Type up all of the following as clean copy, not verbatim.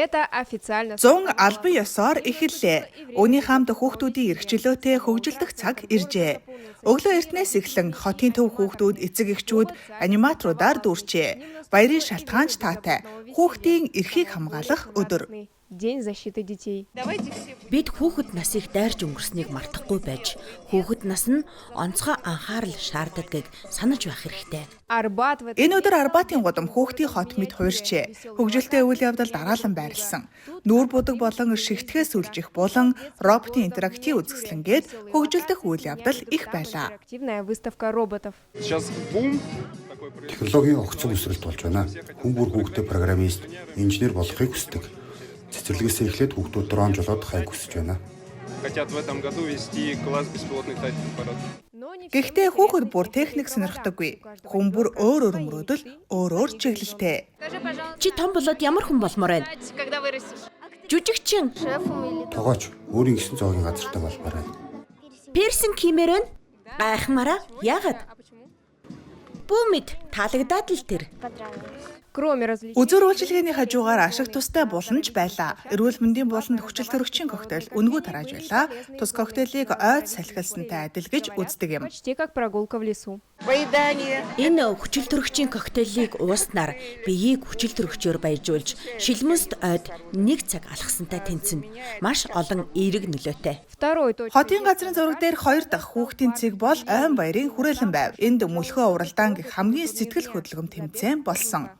Лето официально Зун албан ёсоор эхэллээ. Үүний хамт хүүхдүүдийн эрх чөлөөтэй хөгжилдөх цаг иржээ. Өглөө эртнээс эхлэн хотын төв хүүхдүүд, эцэг эхчүүд аниматоруудаар дүүрчээ. Баярын шалтгаан ч таатай. Хүүхдийн эрхийг хамгаалах өдөр. День защиты детей. Бид хүүхэд насыг дайрч өнгөрснийг мартахгүй байж, хүүхэд нас нь онцгой анхаарал шаарддагыг санаж байх хэрэгтэй. Арбат в Энэ өдөр Арбатын гудам хүүхдийн хот мэт хуурчээ. Хөгжилтэй үйл явдал дараалан байрлсан. Нүүр будаг болон шигтгэхээс үлжих болон роботын интерактив үзэсгэлэнгээд хөгжилдөх үйл явдал их байлаа. Интерактивная выставка роботов. Сейчас бум такой Технологийн огцом өсрөлт болж байна. Хүн бүр хүүхдээ программист, инженер болохыг хүсдэг. Цэцэрлэгээсээ эхлээд хүүхдүүд дрон жолоодох хайг хүсэж байна. Хотят в этом году ввести класс беспилотных летательных аппаратов. Но не Гэхдээ хүүхэд бүр техник сонирхдоггүй. Хүн бүр өөр өөр мөрөөдөл, өөр өөр чиглэлтэй. Чи том болоод ямар хүн болмоор байна? Когда вырастешь? Жүжигчин Тогооч өөрийн гэсэн зоогийн газартай болмоор байна. пирсинг хиймээр байна? Гайхмаараа яагаад? Бүү мэд таалагдаад л тэр. Кроме развлечений, Үзүүр үйлчилгээний хажуугаар ашиг тустай буланж байлаа. Эрүүл мэндийн буланд хүчил төрөгчийн коктейл үнэгүй тарааж байлаа. Тус коктейлийг ойд салхилсантай адил гэж үздэг юм. почти как прогулка в лесу. Энэ хүчил төрөгчийн коктейлийг ууснаар биеийг хүчил төрөгчөөр баяжуулж, шилмөст ойд нэг цаг алхасантай тэнцэнэ. Маш олон эерэг нөлөөтэй. Второй точкой Хотын газрын зураг дээр хоёр дахь хүүхдийн цэг бол ойн баярын хүрээлэн байв. Энд мөлхөө уралдаан гэх хамгийн сэтгэл хөдлөм тэмцээн болсон.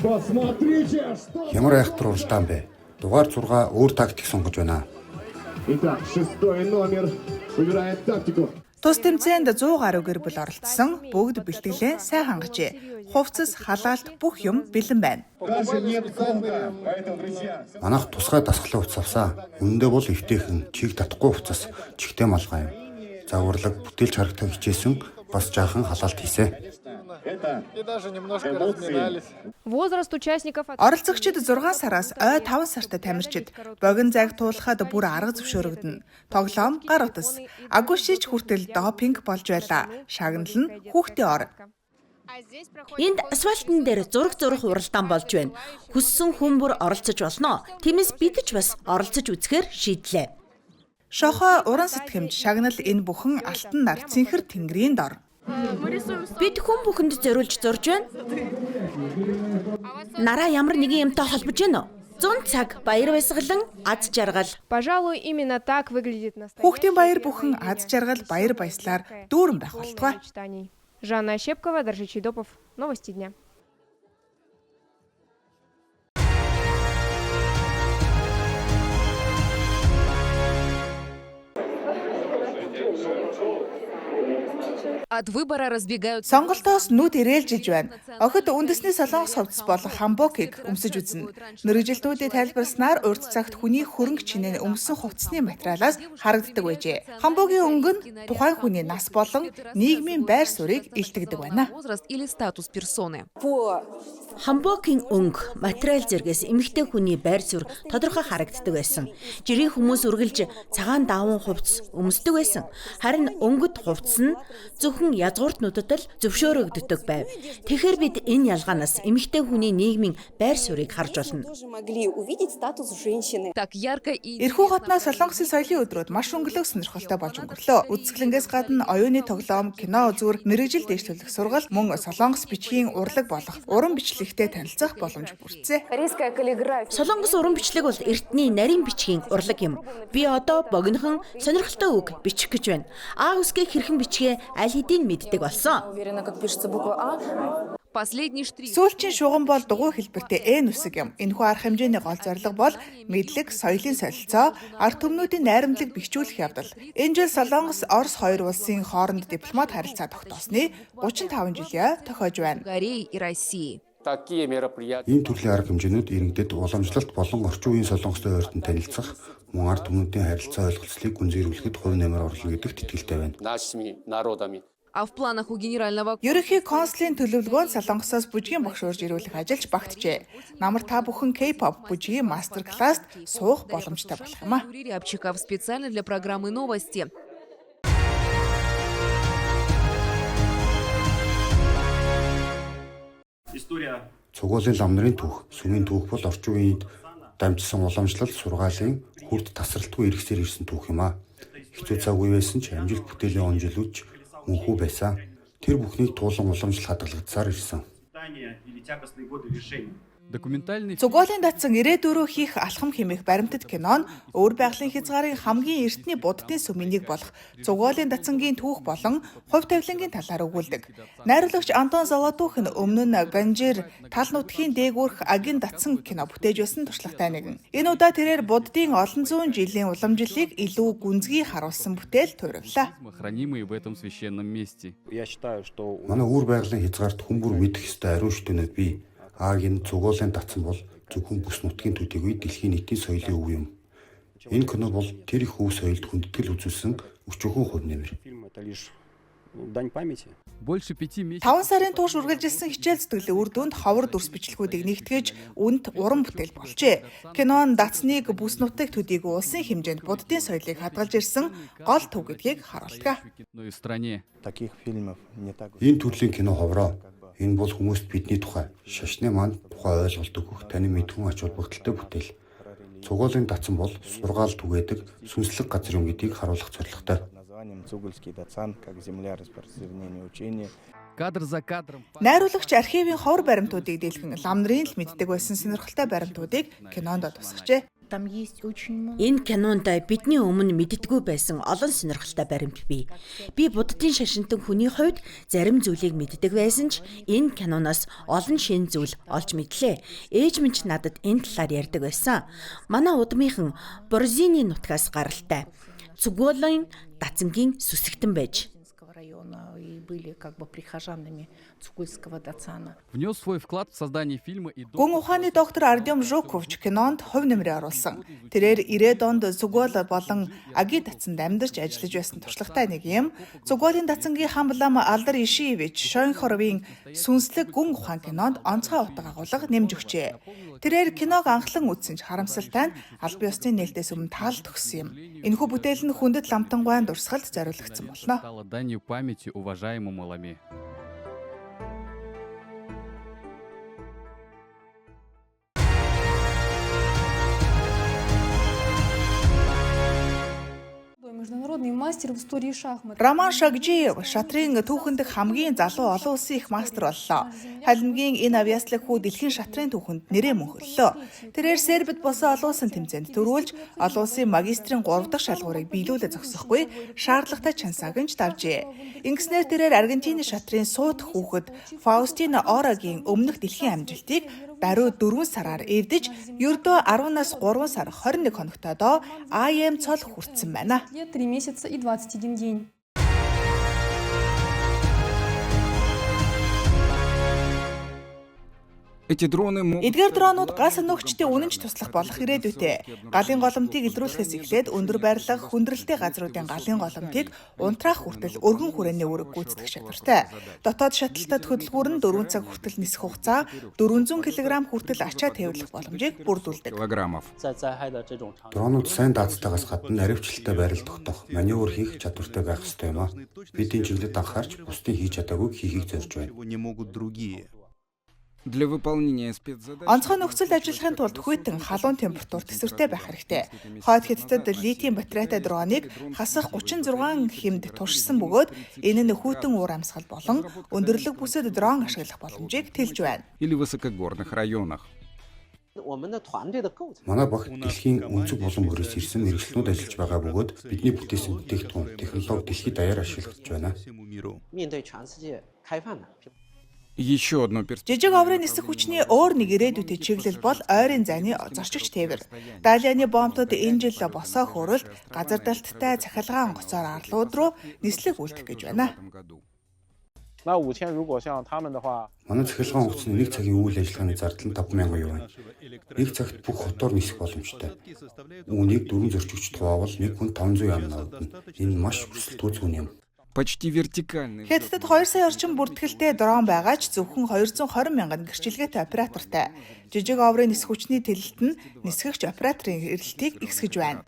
Посмотрите, что... Ямар айхтар уралдаан бэ? Дугаар 6 өөр тактик сонгож байна. Итак, шестой номер выбирает тактику. Тус тэмцээнд 100 гаруй гэр бүл оролцсон. Бүгд бэлтгэлээ сайн хангажээ. Хувцас, халаалт бүх юм бэлэн байна. Дальше нет круга. Поэтому, друзья, Манайх тусгай дасгалын хувцас авсан. Үнэндээ бол эвтэйхэн, чиг татахгүй хувцас, чигтэй малгай юм. Загварлаг бүтээлч харагдах хичээсэн бас жаахан халаалт хийсэн. это И даже немножко Эмоции. разминались. Возраст участников от Оролцогчид 6 сараас ой 5 сартай тамирчид богино зайг туулахад бүр арга зөвшөөрөгдөнө. Тоглоом гар утас. Агушич хүртэл допинг болж байлаа. Шагнал нь хүүхдийн ор. А здесь проходит Энд асфальтн дээр зураг зурах уралдаан болж байна. Хүссэн хүн бүр оролцож болно. Тиймээс бид ч бас оролцож үзэхээр шийдлээ. Шохой уран сэтгэмж шагнал энэ бүхэн алтан нар цэнхэр тэнгэрийн дор. Бид хүн бүхэнд зориулж зурж байна. Нараа ямар нэгэн юмтай холбож байна уу? 100 цаг баяр баясгалан аз жаргал. Пожалуй, именно так выглядит настоящий Хүүхдийн баяр бүхэн аз жаргал баяр баясгалаар дүүрэн байх болтугай. мечтаний. Жанна Ощепкова, Даржи Чайдопов. Новости дня. От выбора разбегаются Сонголтоос нүд ирээлжиж байна. Охид үндэсний солонгос хувцас болох хамбокийг өмсөж үзнэ. Мэргэжилтнүүдийн тайлбарснаар урд цагт хүний хөрөнгө чинээ нь өмсөн хувцсны материалаас харагддаг байжээ. Хамбогийн өнгө нь тухайн хүний нас болон нийгмийн байр суурийг илтгэдэг байна. возраст или статус персоны. Хамбокийн өнгө, материал зэргээс эмэгтэй хүний байр суурь тодорхой харагддаг байсан. Жирийн хүмүүс үргэлж цагаан дааван хувцас өмсдөг байсан. Харин өнгөт хувцас нь зөвхөн язгууртнуудад л зөвшөөрөгддөг байв. Тэгэхээр бид энэ ялгаанаас эмэгтэй хүний нийгмийн байр суурийг харж болно. Тоже могли увидеть статус женщины. Так ярко и Эрхүү хотноо Солонгосын соёлын өдрүүд маш өнгөлөг сонирхолтой болж өнгөрлөө. Үзэсгэлэнгээс гадна оюуны тоглоом, кино үзүүр, мэргэжил дэвшлүүлэх сургалт, мөн Солонгос бичгийн урлаг болох уран бичлэгтэй танилцах боломж бүрдсэ. Корейская каллиграфия. Солонгос уран бичлэг бол эртний нарийн бичгийн урлаг юм. Би одоо богинохон сонирхолтой үг бичих гэж байна. А үсгийг хэрхэн бичгээ аль хэдийн мэддэг болсон. Уверена, как пишется буква А. последний штрих. Сүүлчийн шугам бол дугуй хэлбэртэй Н үсэг юм. Энэхүү арга хэмжээний гол зорилго бол мэдлэг, соёлын солилцоо, ард түмнүүдийн найрамдлыг бэхжүүлэх явдал. Энэ жил Солонгос, Орос хоёр улсын хооронд дипломат харилцаа тогтоосны 35 жилийн тохиож байна. Кореи и России. Такие мероприятия Ийм төрлийн арга хэмжээнүүд иргэдэд уламжлалт болон орчин үеийн солонгостой ойртон танилцах, мөн ард түмнүүдийн харилцаа ойлголцлыг гүнзгийрүүлэхэд хувь нэмэр оруулна гэдэгт итгэлтэй байна. нашими народами. А в планах у генерального Ерөнхий консулын төлөвлөгөөнд Солонгосоос бүжгийн багш урьж ирүүлэх ажилч багтжээ. Намар та бүхэн K-pop бүжгийн мастер класст суух боломжтой болох юм а. Юрий Рябчиков специально для программы «Новости». Цугуулын лам нарын түүх, сүмийн түүх бол орчин үед Дамжсан уламжлал сургаалын хүрд тасралтгүй эргэсээр ирсэн түүх юм аа. Хэцүү цаг үе байсан ч амжилт бүтээлийн он жилүүд ч мөнхүү байсан. Тэр бүхнийг туулан уламжлал хадгалагдсаар ирсэн. Документальный Цуголын датсан 94 хийх алхам хэмээх баримтат кино нь өвөр байгалийн хязгаарын хамгийн эртний буддын сүмийн нэг болох Цуголын датсангийн түүх болон хувь тавилангийн талаар өгүүлдэг. Найруулагч Антон Золотух нь өмнө нь Ганжир тал нутгийн дээгүүрх Агин датсан кино бүтээж байсан туршлагатай нэгэн. Энэ удаа тэрээр буддын олон зуун жилийн уламжлалыг илүү гүнзгий харуулсан бүтээл туурвлаа. хранимые в этом священном месте. Я считаю, что Манай өвөр байгалийн хязгаарт хүн бүр мэдэх ёстой ариун шүтэнүүд бий. Аагийн Цуголын датсан бол зөвхөн бүс нутгийн төдийгүй дэлхийн нийтийн соёлын өв юм. Энэ кино бол тэр их өв соёлд хүндэтгэл үзүүлсэн өчүүхэн хувь нэмэр. фильм это лишь дань памяти. Больше 5 месяцев 5 сарын турш үргэлжилсэн хичээл зүтгэлийн үр дүнд ховор дүрс бичлэгүүдийг нэгтгэж үнэт уран бүтээл болжээ. Кино нь датсныг бүс нутаг төдийгүй улсын хэмжээнд буддын соёлыг хадгалж ирсэн гол төв гэдгийг харуулдаг. но и в стране. Таких фильмов не так. Энэ төрлийн кино ховроо. Энэ бол хүмүүст бидний тухай, шашны маань тухай ойлголт өгөх танин мэдхүн ач холбогдолтой бүтээл. Цугуулын датсан бол сургаал түгээдэг сүнслэг газар юм гэдгийг харуулах зорилготой. Названием Цугольский дацан, как земля распространения учения. Кадр за кадром. Найруулагч архивын ховор баримтуудыг дийлхэн лам нарын л мэддэг байсан сонирхолтой баримтуудыг кинонд тусгажээ. Там есть очень много. Энэ кинонд бидний өмнө мэддэггүй байсан олон сонирхолтой баримт бий. Би буддын шашинтан хүний хувьд зарим зүйлийг мэддэг байсан ч энэ киноноос олон шинэ зүйл олж мэдлээ. Ээж минь ч надад энэ талаар ярьдаг байсан. Манай удмынхан Борзины нутгаас гаралтай. Цуголын дацангийн сүсэгтэн байж. Района и были как бы прихожанами Цугольского дацана. Внес свой вклад в создание фильма и Гүн ухааны доктор Артем Жуковч кинонд хувь нэмрээ оруулсан. Тэрээр 90-ад онд Цугол болон Аги дацанд амьдарч ажиллаж байсан туршлагатай нэг юм. Цуголын дацангийн хам лам Алдар Ишиевич Шойнхоровын сүнслэг гүн ухаан кинонд онцгой утга агуулга нэмж өгчээ. Тэрээр киног анхлан үзсэн ч харамсалтай нь албан ёсны нээлтээс өмнө таал төгссөн юм. Энэхүү бүтээл нь хүндэт ламтангуайн дурсгалд зориулагдсан болно. стало данью памяти уважаемому Ламе. Международный мастер в истории шахмат. Роман Шагжиев шатрын түүхэн дэх хамгийн залуу олон улсын их мастер боллоо. Халимгийн энэ авьяаслаг хүү дэлхийн шатрын түүхэнд нэрээ мөнхөллөө. Тэрээр Сербид болсон олон улсын тэмцээнд төрүүлж олон улсын магистрийн 3 дахь шалгуурыг биелүүлээ зогсохгүй шаардлагатай чансааг нь ч давжээ. Ингэснээр тэрээр Аргентины шатрын суут хүүхэд Фаустино Орагийн өмнөх дэлхийн амжилтыг даруй 4 сараар эвдэж ердөө 10-наас 3 сар 21 хоногтойдоо АМ цол хүртсэн байна. Лет 3 месяца и 21 день. Эти дроны могут Эдгээр дронууд гал санөөгчдийн үнэнч туслах болох ирээдүйтэй. Галын голомтыг илрүүлэхээс эхлээд өндөр байрлах хүндрэлтэй газруудын галын голомтыг унтраах хүртэл өргөн хүрээний үүрэг гүйцэтгэх чадвартай. Дотоод шаталтад хөдөлгүүр нь 4 цаг хүртэл нисэх хугацаа 400 кг хүртэл ачаа тээвэрлэх боломжийг бүрдүүлдэг. килограммов. Дронууд сайн даацтайгаас гадна наривчлалтай байрал тогтоох, маневр хийх чадвартай байх ёстой юм аа. Бид энэ чиглэлд анхаарч бусдын хийж чадаагүйг хийхийг зорж байна. Не могут другие. Для выполнения спецзадач Онцгой нөхцөлд ажиллахын тулд хүйтэн халуун температур төсвөртэй байх хэрэгтэй. Хойд Хятадд литийн батарейтай дроныг хасах 36 хэмд туршсан бөгөөд энэ нь хүйтэн уур амьсгал болон өндөрлөг бүсэд дрон ашиглах боломжийг тэлж байна. или высокогорных районах. Манай багт дэлхийн өнцөг булан бүрээс ирсэн мэргэжилтнүүд ажиллаж байгаа бөгөөд бидний бүтээсэн бүтээгдэхүүн технологи дэлхийд даяар ашиглагдаж байна. Еще одно Жижиг оврын нисэх хүчний өөр нэг ирээдүйтэй чиглэл бол ойрын зайны зорчигч тээвэр. Далианы бомбууд энэ жил босоо хөөрөлд газардалттай цахилгаан онгоцоор арлууд руу нислэг үлдэх гэж байна. году. 那5000如果像他们的话， Манай цахилгаан онгоцны нэг цагийн үйл ажиллагааны зардал нь 5000 юань. Нэг цагт бүх хотоор нисэх боломжтой. Үүнийг дөрвөн зорчигчд хуваавал нэг хүн 500 юань авдана. Энэ нь маш өрсөлдөхүй зүүн юм. Почти вертикальный. Хятадд 2 сая орчим бүртгэлтэй дрон байгаа ч зөвхөн 220 мянган гэрчилгээтэй оператортай. Жижиг оврын нисэх хүчний тэлэлт нь нисгэгч операторын эрэлтийг ихсгэж байна.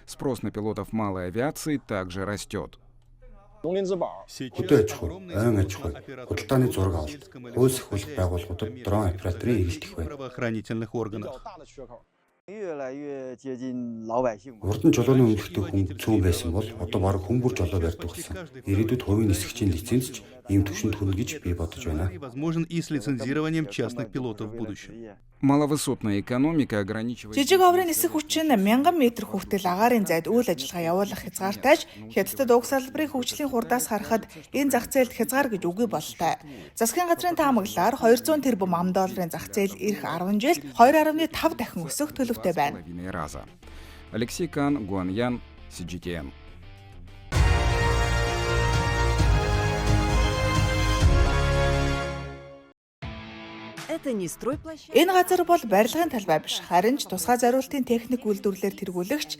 Спрос на пилотов малой авиации также растет. Хөдөө аж ахуй, ойн аж ахуй, худалдааны зураг авалт, хууль сахиулах байгууллагуудад дрон операторын эрэлт их байна. Правоохранительных органах. Урд нь жолооны үнэлэхтэй хүн цөөн байсан бол одоо бараг хүн бүр жолоо барьдаг болсон. Ирээдүйд хувийн нисгчийн лиценз ч ийм түвшинд хүрнэ гэж би бодож байна. Возможен и с лицензированием частных пилотов в будущем. Маловысотная экономика ограничивает... Жижиг оврын нисэх хүч нь 1000 метр хүртэл агаарын зайд үйл ажиллагаа явуулах хязгаартай ч Хятадд уг салбарын хөгжлийн хурдаас харахад энэ зах зээлд хязгаар гэж үгүй бололтой. Засгийн газрын таамаглалаар 200 тэрбум ам долларын зах зээл ирэх 10 жилд 2.5 дахин өсөх төлөвтэй байна. Раза. Алексей Кан, Гуан Ян, CGTN. Энэ газар бол барилгын талбай биш, харин ч тусгай зориултын техник үйлдвэрлэлээр тэргүүлэгч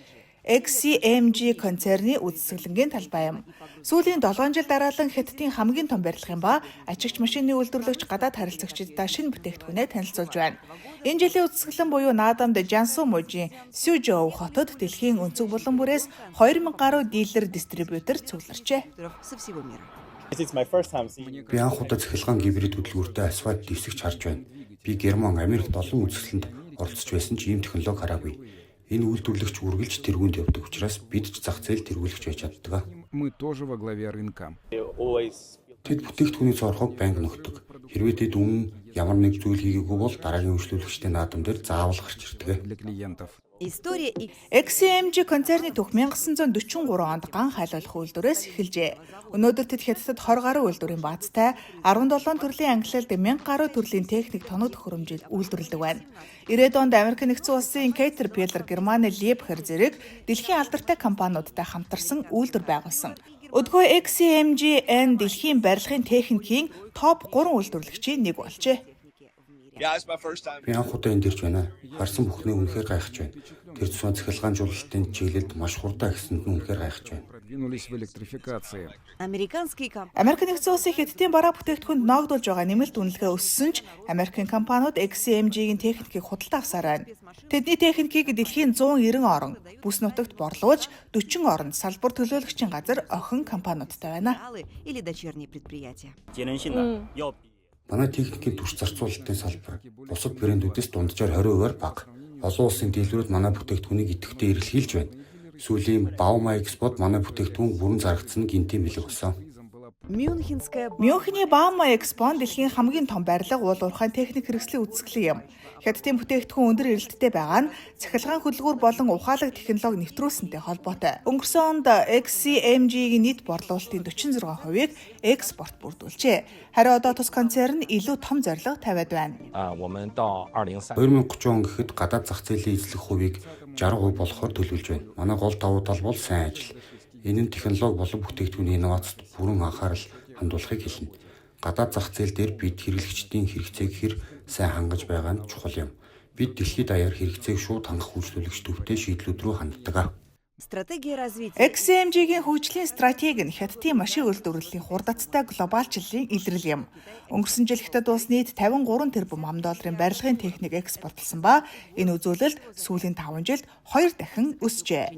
XCMG концерны үзэсгэлэнгийн талбай юм. Сүүлийн 7 жил дараалан Хятадын хамгийн том барилгын ба ажигч машины үйлдвэрлэгч гадаад харилцагчдаа шинэ бүтээгдэхүүнээ танилцуулж байна. Энэ жилийн үзэсгэлэн буюу наадамд Жансу мужийн Сюжоу хотод дэлхийн өнцөг булан бүрээс 2000 гаруй дилер дистрибьютор цугларчээ. Би анх удаа цахилгаан гибрид хөдөлгүүртэй асфальт дэвсгэж харж байна. Би Герман, Америкт олон үзэсгэлэнд оролцож байсан ч ийм технологи хараагүй. Энэ үйлдвэрлэгч үргэлж тэргуунд явдаг учраас бид ч зах зээл тэргүүлэгч байж чаддаг. Мы тоже во главе рынка. Тэд бүтээгдэхүүний цоорхог байнга нөхдөг. Хэрвээ тэд өмнө ямар нэг зүйл хийгээгүй бол дараагийн үйлчлүүлэгчдийн наадам дээр заавал гарч ирдэг. Для клиентов. XMG концерны түүх 1943 онд ган хайлуулах үйлдвэрээс эхэлжээ. Өнөөдөр тэд Хятадд 20 гаруй үйлдвэрийн баазтай 17 төрлийн ангилалд 1000 гаруй төрлийн техник тоног төхөөрөмжийг үйлдвэрлэдэг байна. 90-ад онд Америк нэгдсэн улсын Caterpillar, Германы Liebherr зэрэг дэлхийн алдартай компаниудтай хамтарсан үйлдвэр байгуулсан. Өдгөө XMG-N дэлхийн барилгын техникийн топ 3 үйлдвэрлэгчийн нэг болжээ. Би анх удаа энд ирж байна. Харсан бүхнээ үнэхээр гайхаж байна. Тэр тусмаа цахилгаанжуулалтын чиглэлд маш хурдан ахисанд нь үнэхээр гайхаж байна. Продвинулись в электрификации. Америк нэгдсэн улсын Хятадын бараа бүтээгдэхүүнд ноогдуулж байгаа нэмэлт үнэлгээ өссөн ч Америкийн компаниуд XMG-ийн техникийг худалдаа авсаар байна. Тэдний техникийг дэлхийн 190 орон, бүс нутагт борлуулж 40 оронд салбар төлөөлөгчийн газар охин компаниудтай байна. Манай техникийн түвш зарцуулалтын салбар бусад брэндүүдээс дунджаар 20%-аар бага. Олон улсын дийлвэрүүд манай бүтээгдэхүүнийг идэвхтэй эрэлхийлж байна. Сүүлийн Bauma Expo-д манай бүтээгдэхүүн бүрэн зарагдсан нь гэнтийн бэлэг болсон. Мюнхений Bauma Expo нь дэлхийн хамгийн том барилга уул уурхайн техник хэрэгслийн үзэсгэлэн юм. Хятадын бүтээгдэхүүн өндөр эрэлттэй байгаа нь цахилгаан хөдөлгүүр болон ухаалаг технологи нэвтрүүлсэнтэй холбоотой. Өнгөрсөн онд XCMG-ийн нийт борлуулалтын 46%-ийг экспорт бүрдүүлжээ. Харин одоо тус концерн илүү том зорилго тавиад байна. 2030 он гэхэд гадаад зах зээлийн эзлэх хувийг 60% болохоор төлөвлөж байна. Манай гол давуу тал бол сайн ажил. Энэ нь технологи болон бүтээгдэхүүний инновацид бүрэн анхаарал хандуулахыг хэлнэ. Гадаад зах зээл дээр бид хэрэглэгчдийн хэрэгцээг хэр сайн хангаж байгаа нь чухал юм. Бид дэлхийд даяар хэрэгцээг шууд хангах үйлчлүүлэгч төвтэй шийдлүүд рүү ханддаг. XMG-ийн хөгжлийн стратеги нь Хятадын машин үйлдвэрлэлийн хурдацтай глобалчлалын илрэл юм. Өнгөрсөн жил Хятад улс нийт 53 тэрбум ам долларын барилгын техник экспортлсон ба энэ үзүүлэлт сүүлийн 5 жилд 2 дахин өсжээ.